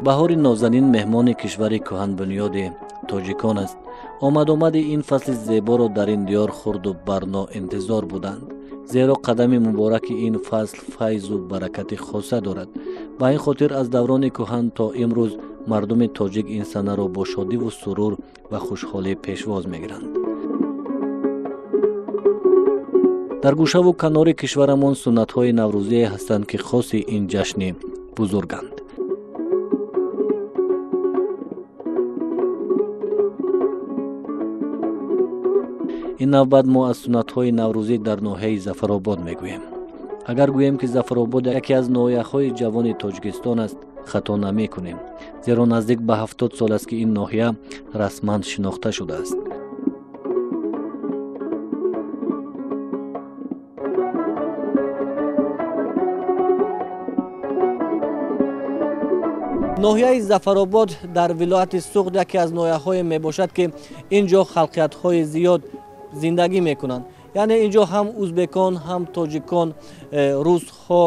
Баҳори нозанин меҳмони кишвари кӯҳанбунёди тоҷикон аст. Омадомади ин фасли зеборо дар ин диёр хурду барно интизор буданд, зеро қадами мубораки ин фасл файзу баракати хоса дорад. Ба ин хотир аз даврони кӯҳан то имрӯз мардуми тоҷик ин санаро бо шодиву сурур ва хушҳолӣ пешвоз мегиранд. Дар гӯшаву канори кишварамон суннатҳои наврӯзие ҳастанд, ки хоси ин ҷашни бузурганд. Ин навбат мо аз суннатҳои наврӯзӣ дар ноҳияи Зафаробод мегӯем. Агар гӯем, ки Зафаробод яке аз ноҳияҳои ҷавони Тоҷикистон аст, хато намекунем, зеро наздик ба 70 сол аст, ки ин ноҳия расман шинохта шудааст. Ноҳияи Зафаробод дар вилояти Суғд яке аз ноҳияҳое мебошад, ки ин ҷо халқиятҳои зиёд зиндагӣ мекунанд. Яъне ин ҷо ҳам узбекон, ҳам тоҷикон, русҳо,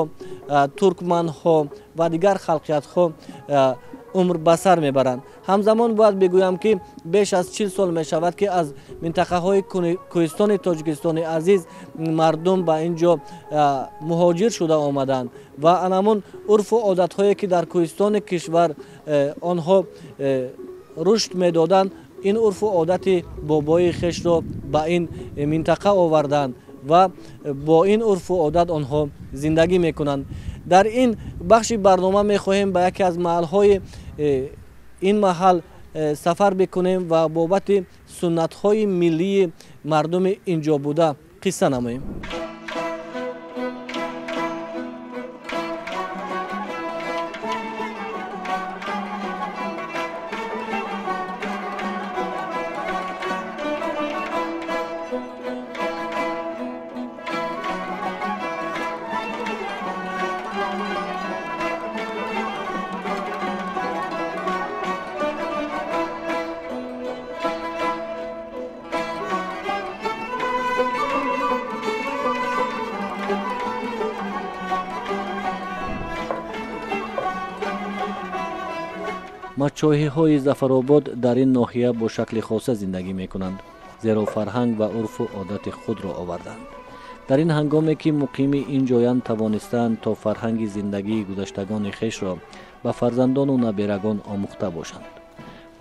туркманҳо ва дигар халқиятҳо умр ба сар мебаранд. Ҳамзамон бояд бигӯям, ки беш аз 40 сол мешавад, ки аз минтақаҳои кӯҳистони Тоҷикистони азиз мардум ба ин ҷо муҳоҷир шуда омаданд ва анамун урфу одатҳое, ки дар кӯҳистони кишвар онҳо рушд медоданд, ин урфу одати бобои хешро ба ин минтақа оварданд ва бо ин урфу одат онҳо зиндагӣ мекунанд. Дар ин бахши барнома мехоҳем ба яке аз маҳалҳои ин маҳал сафар бикунем ва бобати суннатҳои миллии мардуми инҷо буда қисса намоем. Мачоҳиҳои Зафаробод дар ин ноҳия бо шакли хоса зиндагӣ мекунанд, зеро фарҳанг ва урфу одати худро оварданд. Дар ин ҳангоме ки муқими ин ҷоянд, тавонистаанд то фарҳанги зиндагии гузаштагони хешро ба фарзандону наберагон омӯхта бошанд.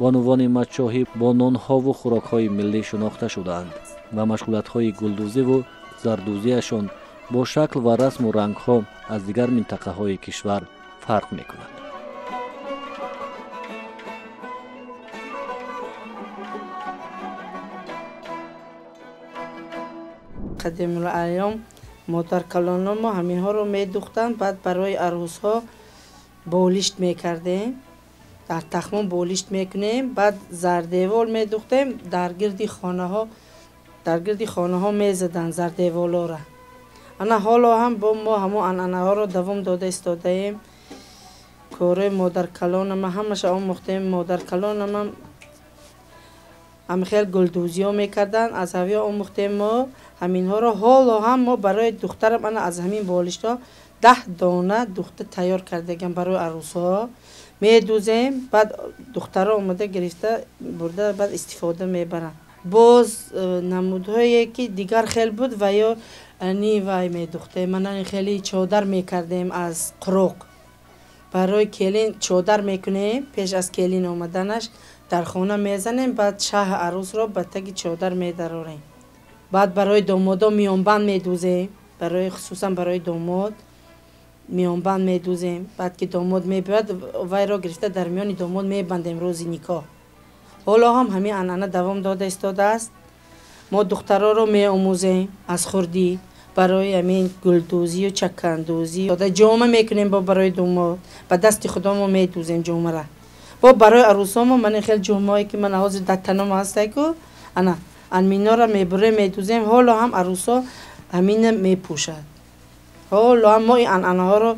Бонувони мачоҳӣ бо нонҳову хӯрокҳои миллӣ шинохта шудаанд ва машғулиятҳои гулдӯзиву зардӯзиашон бо шакл ва расму рангҳо аз дигар минтақаҳои кишвар фарқ мекунад. Қадимулайём модаркалоно мо ҳаминҳоро медухтанд, баъд барои арӯсҳо болишт мекардем, дар тахмон болишт мекунем, баъд зардевол медухтем, дар гирди хонаҳо мезаданд зардеволора. Ана ҳоло ҳам бо мо ҳамон анъанаҳоро давом дода истодаем. Кораи модаркалонама ҳамаша омӯхтем. Модаркалонама ҳамхел гулдӯзиҳо мекарданд, аз ҳавиё омӯхтем мо ҳаминҳоро. Ҳоло ҳам мо барои духтарам ана аз ҳамин болиштҳо 10 дона духта тайёр кардагам барои арӯсҳо медӯзем, баъд духтаро омода гирифта бурда баъд истифода мебаранд. Боз намудҳое ки дигар хел буд ва ё ни вай медухтем, мана хеле чодар мекардем аз қуроқ. Барои келин чодар мекунем, пеш аз келин омаданаш дар хона мезанем, баъд шаҳ арӯсро ба таги чодар медарорем. Баъд барои домодо миёнбанд медӯзем, барои хусусан барои домод миёнбанд медӯзем. Баъд ки домод мебиёд, вайро гирифта дар миёни домод мебандем рӯзи никоҳ. Ҳоло ҳам ҳамин анъана давом дода истодааст. Мо духтароро меомӯзем аз хурдӣ барои ҳамин гулдӯзию чакандӯзӣ. Ҷома мекунем бо барои домод, ба дасти худомо медӯзем ҷомара. Бо барои арӯсомо ман хел ҷомаое ки ман ҳозир дар таном ҳастайку, ана анминора мебурем медӯзем. Ҳоло ҳам арӯсо ҳамина мепӯшад. Ҳоло ҳам мо ин анъанаҳоро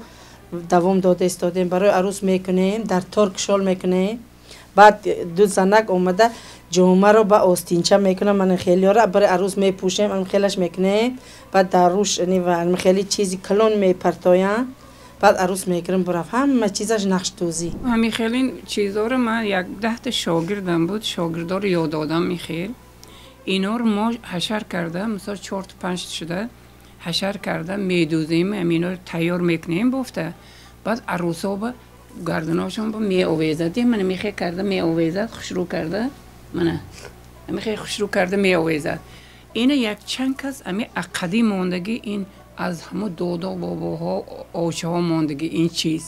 давом дода истодем. Барои арӯс мекунем, дар тор кишол мекунем. Баъд ду занак омада ҷомаро ба остинча мекунам, ман хелиёра барои арӯс мепӯшем, ам хелаш мекунем. Баъд дар рӯш хеле чизи калон мепартоянд. Баъд арӯс мегирам бурафт. Ҳама чизаш нақштӯзӣ. Ҳамин хеле чизоро ман як 10 та шогирдам буд, шогирдоро ёд додам. Михел инҳоро мо ҳашар карда, мисол чорта панҷта шуда ҳашар карда медӯзем, ҳаминҳоро тайёр мекунем, бофта, баъд арӯсҳо ба гарданошон ба меовезад. Мана михе карда меовезад, хушрӯ карда, мана михе хушрӯ карда меовезад. Ина якчанд кас ами ақадӣ мондагӣ, ин аз ҳамо додо бобоҳо, очаҳо мондагӣ ин чиз,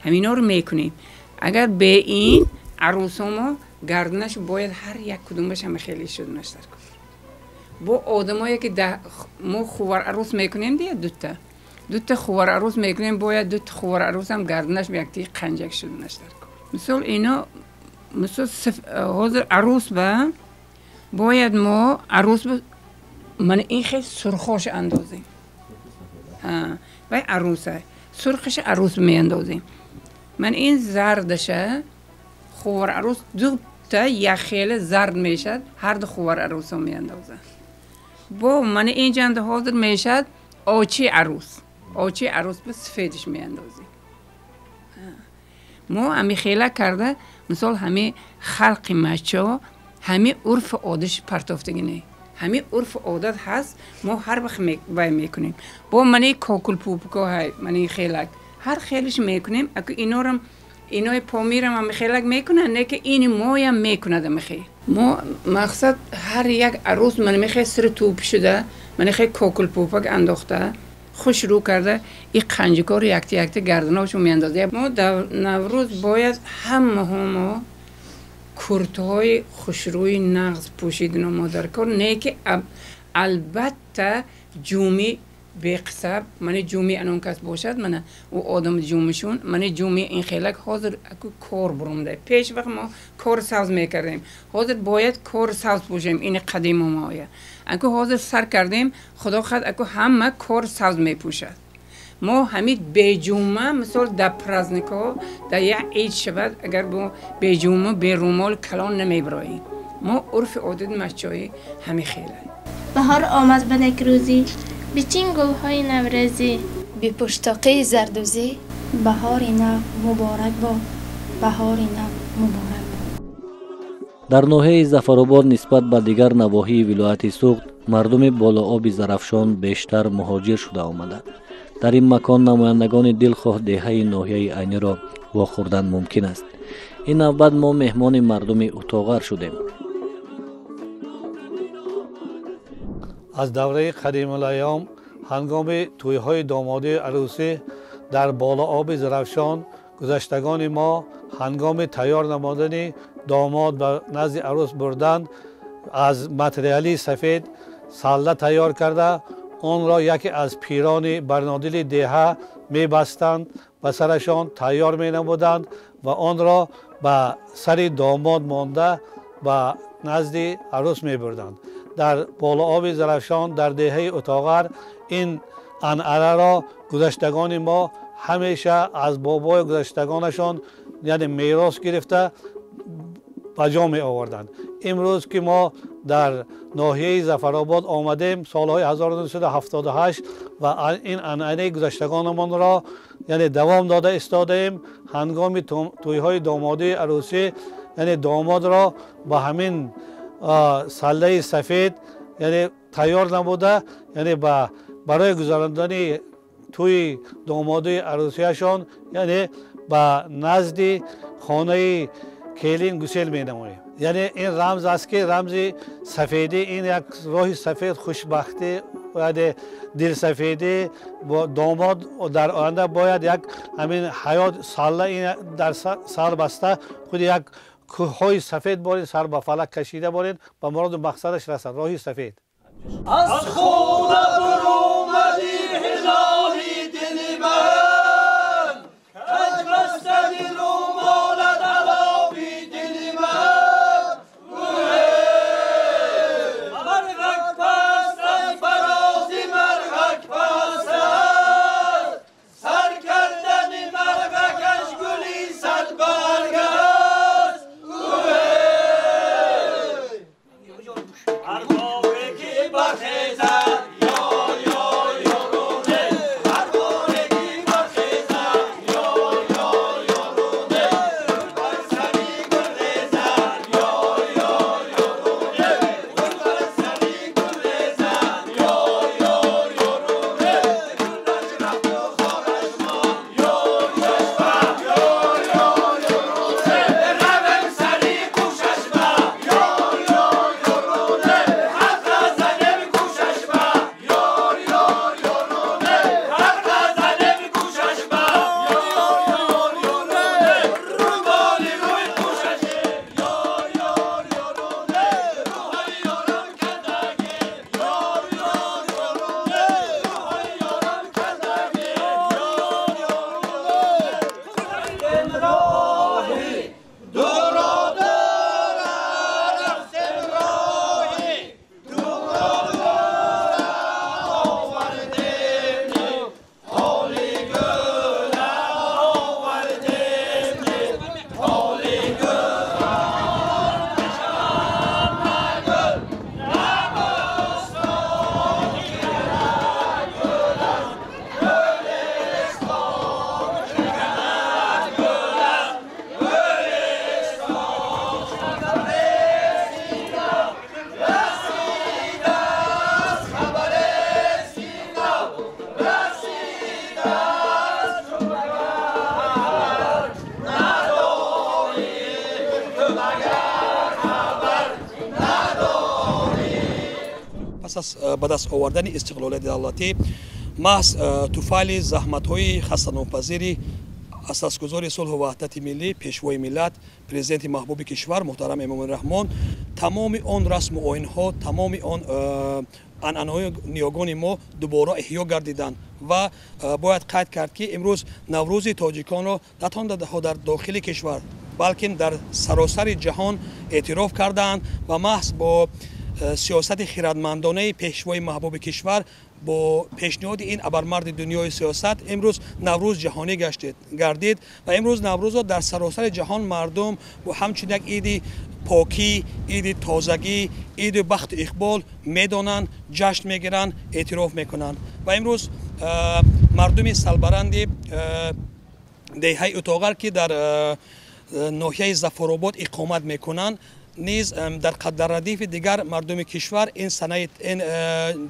ҳаминҳоро мекунем. Агар бе ин арӯсомо гарданаш бояд ҳар як кудумаш ҳама хеле шуданаш дар кор. Бо одамое ки мо хувар арӯс мекунем, дия дута дута хувар арӯс мекунем, бояд дута хувар арӯсам гарданаш якти қанҷак шуданаш дар кор. Мисол ино, мисол ҳозир арӯс ба бояд мо арӯс ба мана ин хел сурхош андозем. Вай арӯса сурхаша арӯс меандозем. Ман ин зардаша хувар арӯс, дута якхела зард мешад, ҳарду хувар арӯсо меандозад. Бо мана ин ҷанда ҳозир мешад очи арӯс, очи арӯс ба сифедиш меандозем. Мо ҳами хела карда, мисол ҳами халқи мачо ҳами урфу одаш партофтагӣ не, ҳами урфу одат ҳаст, мо ҳар вақт вай мекунем. Бо мани кокулпупко ҳай, мани хелак ҳар хелиш мекунем. Аку инорам, инои помирам ҳами хелак мекунанд, не ки ини моям мекунад ами хел. Мо мақсад ҳар як арӯс мана мехе сири тӯп шуда, мана хел кокулпупак андохта, хушрӯ карда, и қанҷикору якта якта гарданошон меандозад. Мо дар Наврӯз бояд ҳамаҳо мо куртҳои хушрӯи нағз пӯшидану мо дар кор не ки албатта ҷумӣ беқисаб, мана ҷуми анон кас бошад, мана ӯ одам ҷумишун, мана ҷуми ин хелак. Ҳозир аку кор бурумда, пеш вақт мо кор савз мекардем, ҳозир бояд кор савз пӯшем. Ини қадимо моя аку ҳозир сар кардем, худо хад, аку ҳама кор савз мепӯшад. Мо ҳамин беҷума, мисол дар праздникҳо, дар як ид шавад, агар бо беҷума, берумол калон намебироем. Мо урфи одати мачоӣ ҳамин хела. Баҳор омад ба некрӯзӣ, бичин гулҳои наврӯзӣ, бипуштоқии зардӯзӣ. Баҳори нав муборак бод, баҳори нав муборак бод. Дар ноҳияи Зафаробод нисбат ба дигар навоҳии вилояти Суғд мардуми болооби Зарафшон бештар муҳоҷир шуда омаданд. Дар ин макон намояндагони дилхоҳ деҳаи ноҳияи Айниро вохӯрдан мумкин аст. Ин навбат мо меҳмони мардуми Утоғар шудем. Аз давраи қадимулайём ҳангоми тӯйҳои домодии арӯсӣ дар болооби Зарафшон гузаштагони мо ҳангоми тайёр намудани домод ба назди арӯс бурдан аз материали сафед салла тайёр карда, онро яке аз пирони барнодили деҳа мебастанд, ба сарашон тайёр менамуданд ва онро ба сари домод монда ба назди арӯс мебурданд. Дар болооби Зарафшон дар деҳаи Утоғар ин анъанаро гузаштагони мо ҳамеша аз бобои гузаштагонашон, яъне мерос гирифта, ба ҷо меоварданд. Имрӯз ки мо дар ноҳияи Зафаробод омадем солҳои 1978 ва ин анъанаи гузаштагонамонро, яъне давом дода истодаем. Ҳангоми тӯйҳои домодии арӯсӣ, яъне домодро ба ҳамин саллаи сафед, яъне тайёр намуда, яъне барои гузарондани тӯи домодии арӯсияшон, яъне ба назди хонаи келин гусел менамоем. Яъне ин рамз аст ки рамзи сафедӣ, ин як роҳи сафед, хушбахтӣ, яъне дилсафедӣ. Домод дар оянда бояд як ҳамин ҳаёт салла ин дар сар баста, худи як кӯҳҳои сафед борин, сар ба фалак кашида борин, ба муроду мақсадаш расад, роҳи сафед. Аз хона буромадӣ, ҳилоли дили ман, каҷ бастани румолат алоби дили ман. Марғак паст аз фарози марғак паст аст, сар кардани марғакаш гули садбарг аст. Ҳар боғе ки бархезад, ёр ёр. аз ба даст овардани истиқлолияти давлатӣ маҳз туфайли заҳматҳои хастанопазири асосгузори сулҳу ваҳдати миллӣ, пешвои миллат, президенти маҳбуби кишвар муҳтарам Эмомалӣ Раҳмон тамоми он расму оинҳо, тамоми он анъанаҳои ниёгони мо дубора эҳё гардиданд ва бояд қайд кард, ки имрӯз Наврӯзи тоҷиконро на танҳо дар дохили кишвар, балки дар саросари ҷаҳон эътироф кардаанд ва маҳз бо сиёсати хирадмандонаи пешвои маҳбуби кишвар, бо пешниҳоди ин абармарди дунёи сиёсат имрӯз Наврӯз ҷаҳонӣ гардид ва имрӯз Наврӯзро дар саросари ҷаҳон мардум бо ҳамчун як иди покӣ, иди тозагӣ, иди бахту иқбол медонанд, ҷашн мегиранд, эътироф мекунанд. Ва имрӯз мардуми салбаранди деҳаи Утоғар, ки дар ноҳияи Зафаробод иқомат мекунанд, низ дар радифи дигар мардуми кишвар ин санаи ин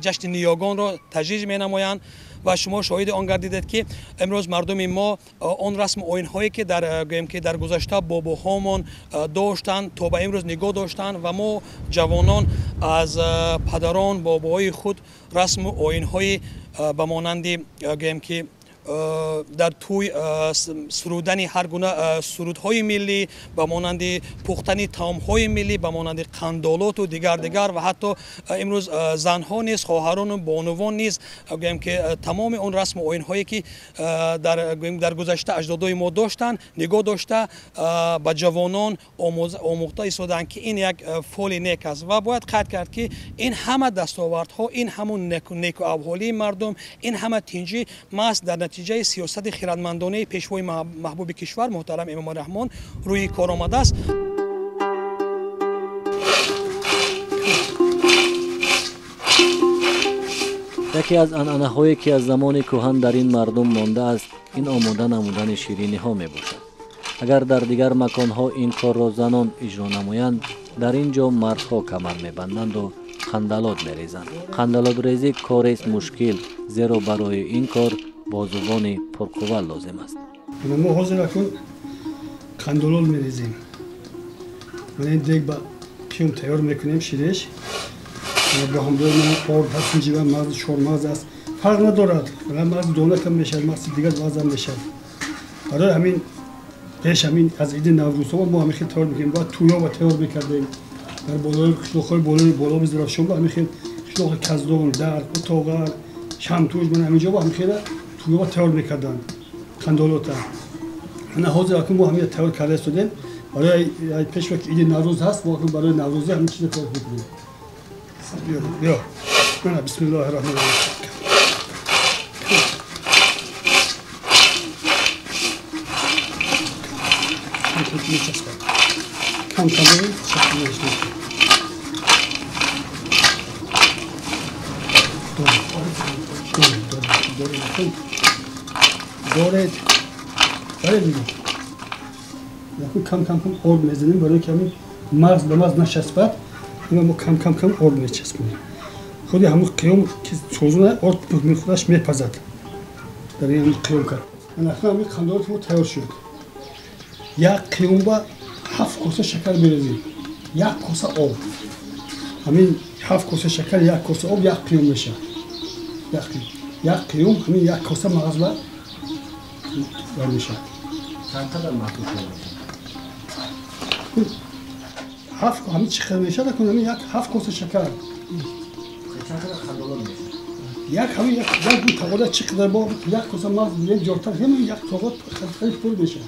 ҷашни ниёгонро таҷлил менамоянд ва шумо шоҳиди он гардидед, ки имрӯз мардуми мо он расму оинҳое, ки дар гӯем ки дар гузашта бобоҳомон доштанд, то ба имрӯз нигоҳ доштанд ва мо ҷавонон аз падарон бобоҳои худ расму оинҳои ба монанди гӯем ки дар тӯй сурудани ҳар гуна сурудҳои миллӣ, ба монанди пухтани таомҳои миллӣ, ба монанди қандолоту дигар дигар ва ҳатто имрӯз занҳо низ, хоҳарону бонувон низ гӯем ки тамоми он расму оинҳое, ки дар гузашта аҷдодои мо доштанд, нигоҳ дошта ба ҷавонон омӯхта истодаанд, ки ин як фоли нек аст. Ва бояд қайд кард, ки ин ҳама дастовардҳо, ин ҳамун некуавҳолии мардум, ин ҳама тинҷӣ маҳз дар натиҷаи сиёсати хирадмандонаи пешвои маҳбуби кишвар муҳтарам Эмомалӣ Раҳмон рӯи кор омадааст. Яке аз анъанаҳое, ки аз замони кӯҳан дар ин мардум мондааст, ин омода намудани шириниҳо мебошад. Агар дар дигар маконҳо ин корро занон иҷро намоянд, дар ин ҷо мардҳо камар мебанданду қандалот мерезанд. Қандалотрезӣ корест мушкил, зеро барои ин кор бозувони пурқувва лозим аст. Мо ҳозир акун қандолот мерезем. Мана ин дег ба қиём тайёр мекунем ширеш. Бо ҳамроҳи ман орд ҳаст, инҷиба мағзи чормағз аст. Фарқ надорад. Мағзи дона кам мешавад, мағзи дигар вазам мешавад. Барои ҳамин пеш ҳамин аз иди Наврӯзҳо мо ҳамин хел тайёр мекунем. Бояд тӯёва тайёр мекардем. Дар болои қишлоқҳои болои болои Зарафшон ҳамин хел қишлоқи Каздон, Дар, Утоғар, Шамтуж, мана ҳамин ҷо ҳамин хела тӯёва тайёр мекарданд қандолота. Ана ҳозир акун мо ҳамин тайёр карда истодем. Барои пеш ки иди Наврӯз ҳаст, мо акун барои Наврӯзӣ ҳамин чизро тайёр мекунем. Биё, мана бисмиллоҳи раҳмони раҳим. Кам кам доред, доред дигар. Кам кам кам орд мезанем барои ки ҳамин мағз ба мағз начаспад. Мо кам кам кам орд мечаспонем. Худи ҳамун қиём ки сӯзона орд худаш мепазад. Дар ин қиём кард. Ана ҳамин қандолот мо тайёр шуд. Як қиём ба 7 коса шакар мерезем, 1 коса об. Ҳамин 7 коса шакар, 1 коса об, 1 қиём мешавад. Як қиём ҳамин 1 коса мағз ба мешавад. Чанд қадар маҳсул мешавад? 7 ҳамин чӣ қадар мешавад? Ҳамин 7 коса шакар. Чанд қадар қандолот мешавад? Як ҳамин як тоғода чӣ қадар бо 1 коса мағз мегирем, ҷортар ҳамин як тоғод хеле пур мешавад.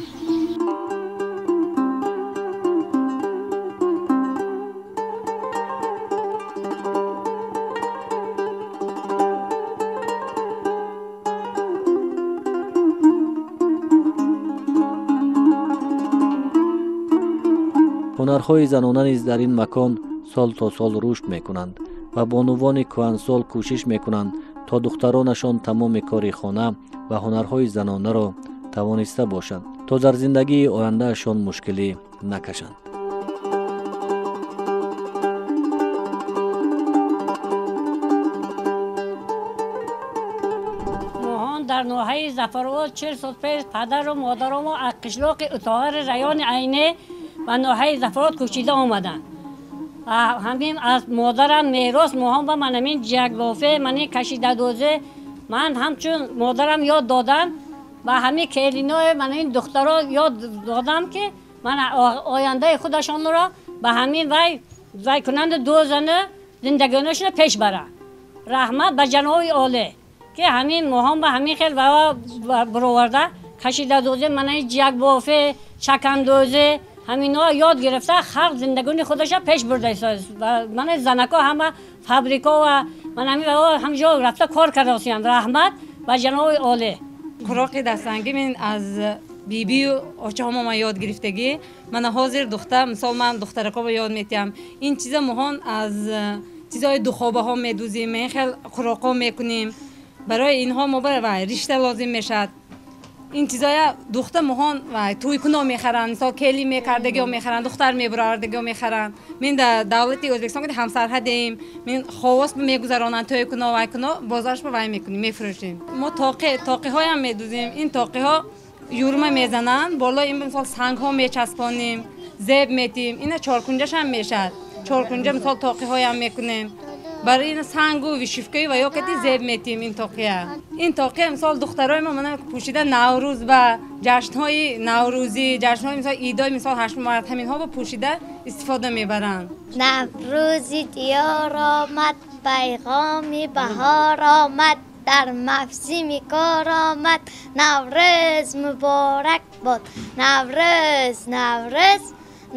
Ҳунарҳои занона низ дар ин макон сол то сол рушд мекунанд ва бонувони кӯҳансол кӯшиш мекунанд, то духтаронашон тамоми кори хона ва ҳунарҳои занонаро тавониста бошанд, то дар зиндагии ояндаашон мушкилӣ накашанд. Моҳон дар ноҳияи Зафаробод 40 сол пеш падару модаромо аз қишлоқи Утоғари райони Айне ба ноҳияи Зафарот кӯчида омаданд. Ҳамин аз модарам мерос моҳам ба ман ҳамин ҷиякбофе, ман ин кашидадӯзе ман ҳамчун модарам ёд додам ва ҳамин келинои ман ин духтаро ёд додам, ки ман ояндаи худашонро ба ҳамин вай кунанд, дӯзана зиндагонашонро пеш баранд. Раҳмат ба ҷаноби олӣ, ки ҳамин моҳам ба ҳамин хел бароварда кашидадӯзе, ман ин ҷиякбофе, чакандӯзе ҳаминҳо ёд гирифта халқ зиндагони худашро пеш бурда. Ман занако ҳама фабрико ва ман ҳамин ҳамҷо рафта кор карда. Раҳмат ба ҷаноби олӣ. Хӯроқи дастангӣ ман аз бибию очаҳомо ман ёд гирифтагӣ. Мана ҳозир духта, мисол ман духтаракоро ёд метиҳам. Ин чиза моҳон аз чизҳои духобаҳо медӯзем, ин хел хӯроқҳо мекунем. Барои инҳо мо ришта лозим мешавад. Ин чизоя духта моҳон тӯйкуно мехаранд, мисол кели мекардагиҳо мехаранд, духтар мебаровардагиҳо мехаранд. Мин дар давлати Ӯзбекистон ҳамсарҳадем, мин ховос мегузаронанд тӯйкуно, вайкуно, бозораш ба вай мекунем, мефурӯшем. Мо тоқиҳоям медӯзем. Ин тоқиҳо юрма мезананд, болои ин мисол сангҳо мечаспонем, зеб метим. Ина чоркунҷашам мешавад. Чоркунҷа мисол тоқиҳоям мекунем. Барои ин сангу вишивкаи ва ё кати зеб метим ин тоқия. Ин тоқия мисол духтарои мо мана пӯшида Наврӯз ба ҷашнҳои наврӯзӣ, ҷашнҳои мисол идои мисол ҳаштум март ҳаминҳо ба пӯшида истифода мебаранд. Наврӯзи диёр омад, пайғоми баҳор омад, дар мавсими кор омад. Наврӯз муборак бод, Наврӯз, Наврӯз,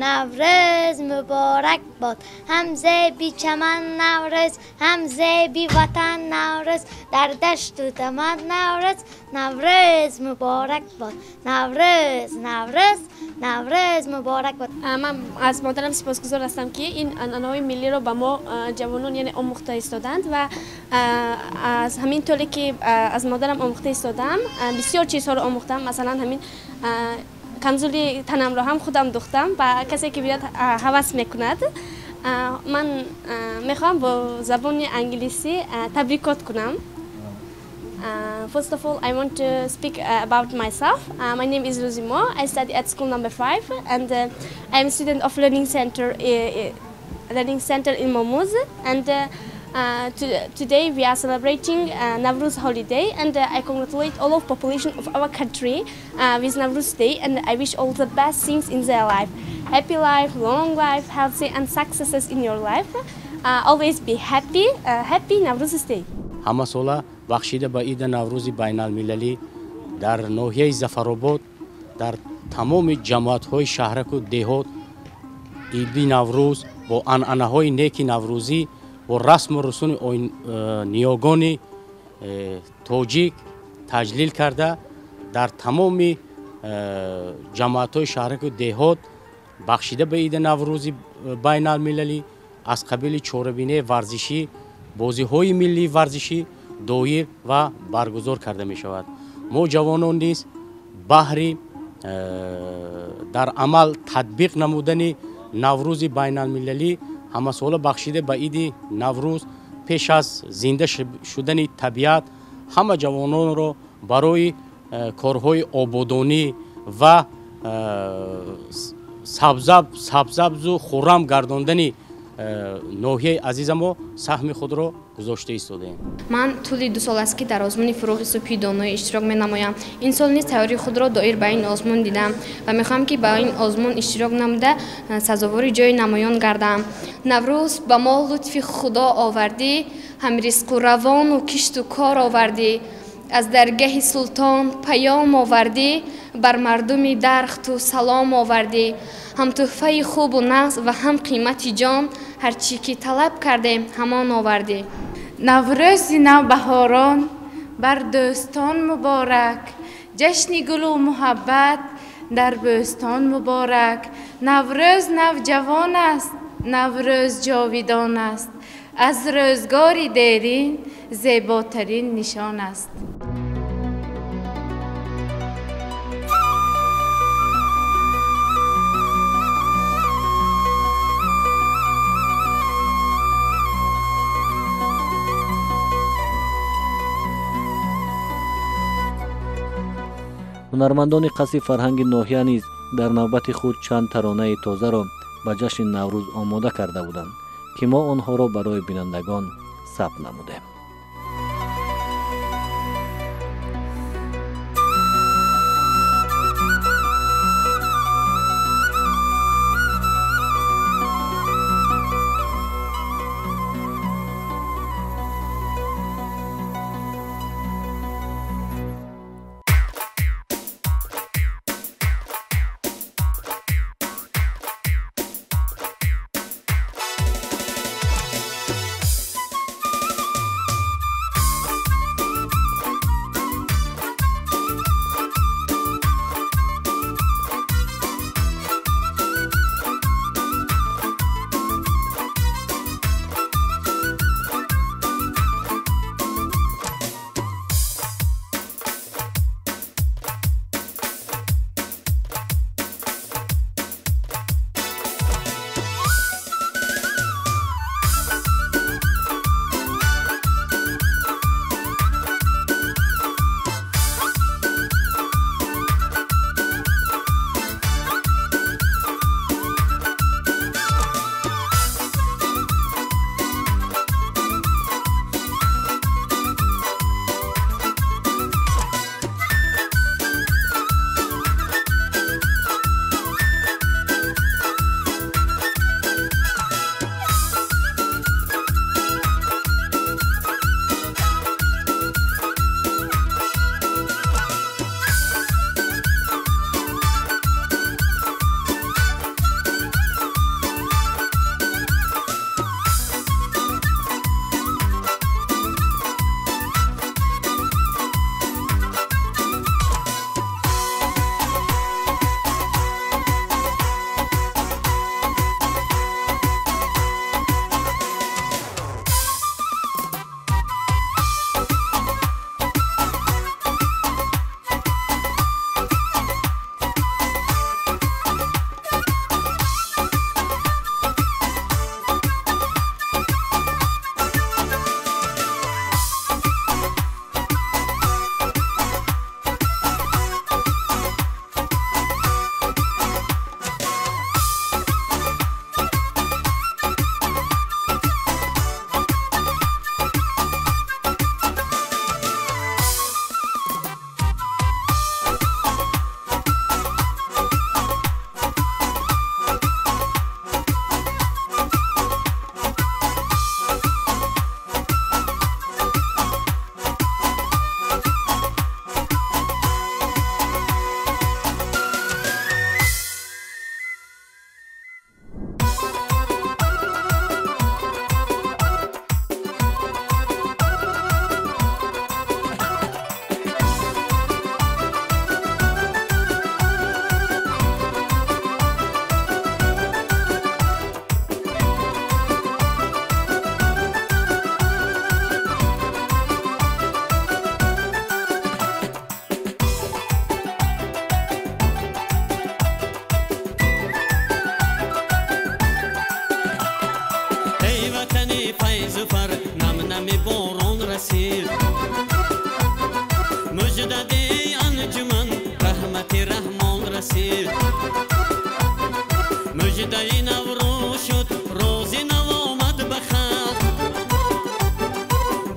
Наврӯз муборак бод. Ҳам зеби чаман Наврӯз, ҳам зеби ватан Наврӯз, дар дашту даман Наврӯз, Наврӯз муборак бод. Наврӯз, Наврӯз, Наврӯз муборак бод. Ман аз модарам сипосгузор ҳастам, ки ин анъанаҳои миллиро ба мо ҷавонон яъне омӯхта истоданд ва аз ҳамин толе ки аз модарам омӯхта истодам, бисёр чизҳоро омӯхтам. Масалан, ҳамин камзули танамро ҳам худам духтам ва касе ки бинад ҳавас мекунад. Ман мехоҳам бо забони англисӣ табрикот кунам. First of all, I want to speak about myself. My name is Ruzimo. I study at school number 5 and I am a student of Learning Center in Momuz. And today we are celebrating Navruz holiday, and I congratulate all of population of our country with Navruz Day, and I wish all the best things in their life. Happy life, long life, healthy and successes in your life. Always be happy. Happy Navruz Day. Ҳамасола бахшида ба иди Наврӯзи байналмилалӣ дар ноҳияи Зафаробод дар тамоми ҷамоатҳои шаҳраку деҳот иди Наврӯз бо анъанаҳои неки наврӯзӣ, бо расму русуми ниёгони тоҷик таҷлил карда, дар тамоми ҷамоатҳои шаҳраку деҳот бахшида ба иди Наврӯзи байналмилалӣ аз қабили чорабинаи варзишӣ, бозиҳои миллии варзишӣ доир ва баргузор карда мешавад. Мо ҷавонон низ баҳри дар амал татбиқ намудани Наврӯзи байналмилалӣ ҳамасола бахшида ба иди Наврӯз пеш аз зинда шудани табиат ҳама ҷавононро барои корҳои ободонӣ ва сабзабзу хуррам гардондани ноҳияи азизамо саҳми худро гузошта истодаем. Ман тӯли 2 сол аст, ки дар озмуни фурӯғи субҳи доноӣ иштирок менамоям. Ин сол низ тайёрии худро доир ба ин озмун дидам ва мехоҳам, ки ба ин озмун иштирок намуда сазовори ҷои намоён гардам. Наврӯз ба мо лутфи Худо овардӣ, ҳам ризқу равону кишту кор овардӣ, аз даргаҳи султон паём овардӣ, бар мардуми дарахту салом овардӣ, ҳам тӯҳфаи хубу нағз ва ҳам қимати ҷон, ҳар чӣ ки талаб кардем ҳамон овардӣ. Наврӯзи навбаҳорон бар дӯстон муборак, ҷашни гулу муҳаббат дар бӯстон муборак. Наврӯз навҷавон аст, Наврӯз ҷовидон аст, аз рӯзгори дерин зеботарин нишон аст. Ҳунармандони қасри фарҳанги ноҳия низ дар навбати худ чанд таронаи тозаро ба ҷашни Наврӯз омода карда буданд. ки мо онҳоро барои бинандагон сабт намудем. Муждаи Наврӯз шуд, рӯзи нав омад ба халқ.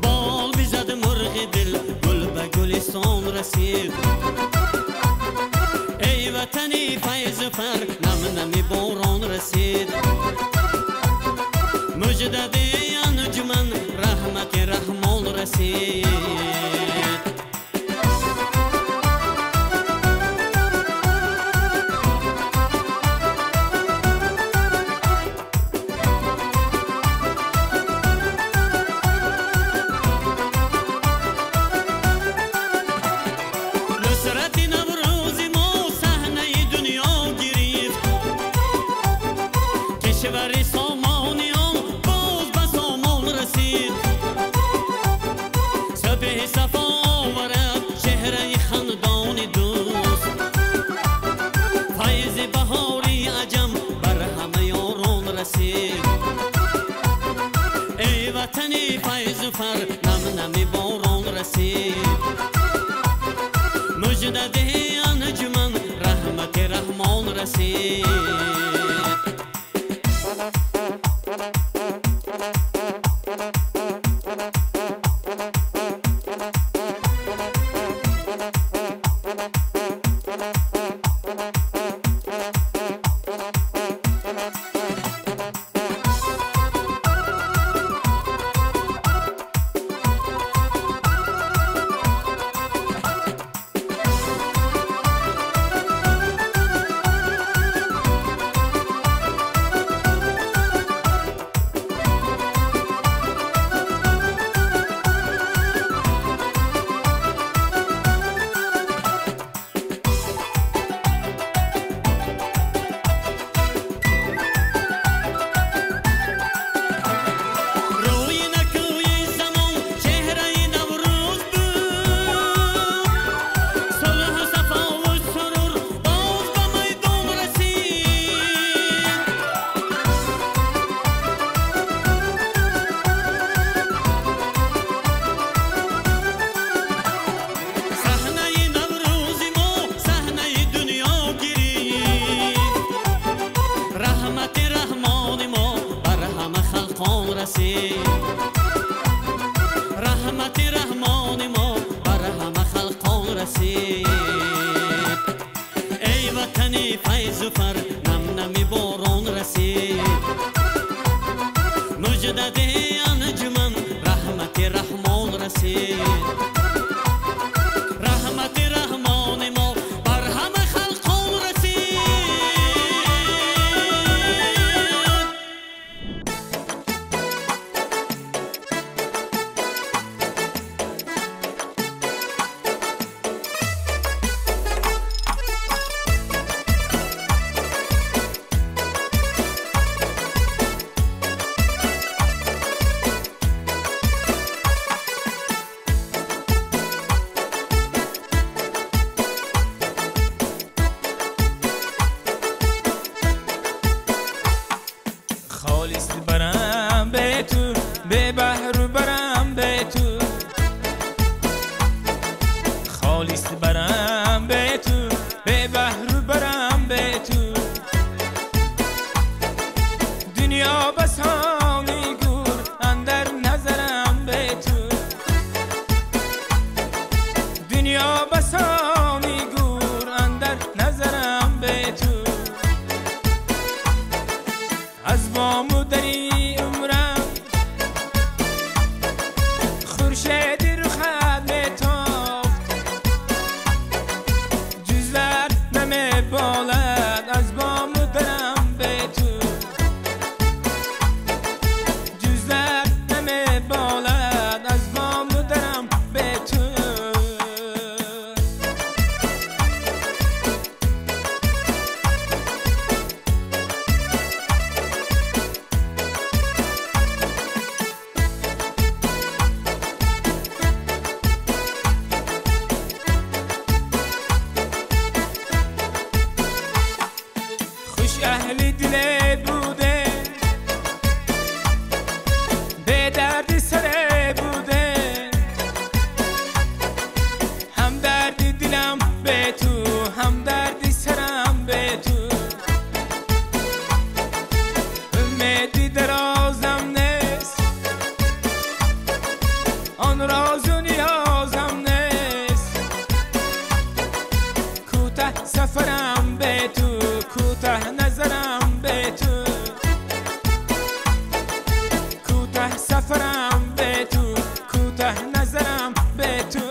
Бол бизад мурғи дил, гул ба гулистон расид. Эй ватани файзу фар, нам-нами борон расид. Муждаи анҷуман, раҳмати Раҳмон расид. Эй ватани файзу фар, нам-нами борон расид. Мужда деҳи анҷуман, раҳмати Раҳмон расид. ватани файзу фар нам-нами борон расид. Муждади анҷуман раҳмати раҳмон расид. Раҳмати раҳмони мо бар ҳама халқон расид. خالص برم به تو، به بحر برم به تو. خالص برم به تو، به بحر برم به تو. دنیا بسانی گور اندر نظرم به تو. دنیا بسانی گور اندر نظرم به تو. از بام دری عمرم خورشید رخت میتافت، جزور نمیبالد از بام درم به تو. جزور نمیبالد از بام درم به تو. اهل دل بوده، به درد سر بوده، هم درد دلم به تو، هم درد سرم به تو. امیدی درازم نیست، آن راز و نیازم نیست. کوته سفرم به تو، کوته نظرم به تو. کوته سفرم به تو، کوته نظرم به تو.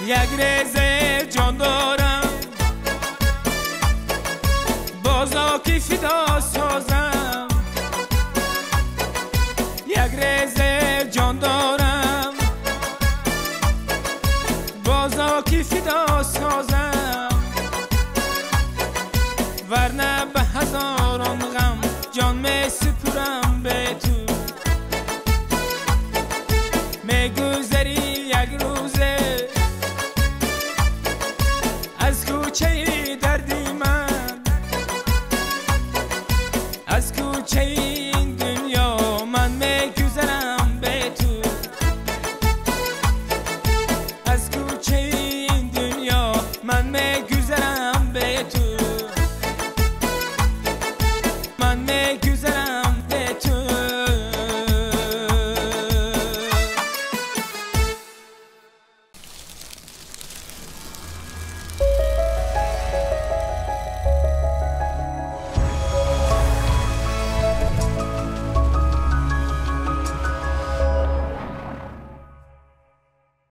یک ریزه جان دارم، بازا کی فدا سازم. یک ریزه جان دارم، بازا کی فدا سازم. ورنه به هزاران غم جان می سپرم به تو. میگذری یک روزه از کوچه دردی من، از کوچه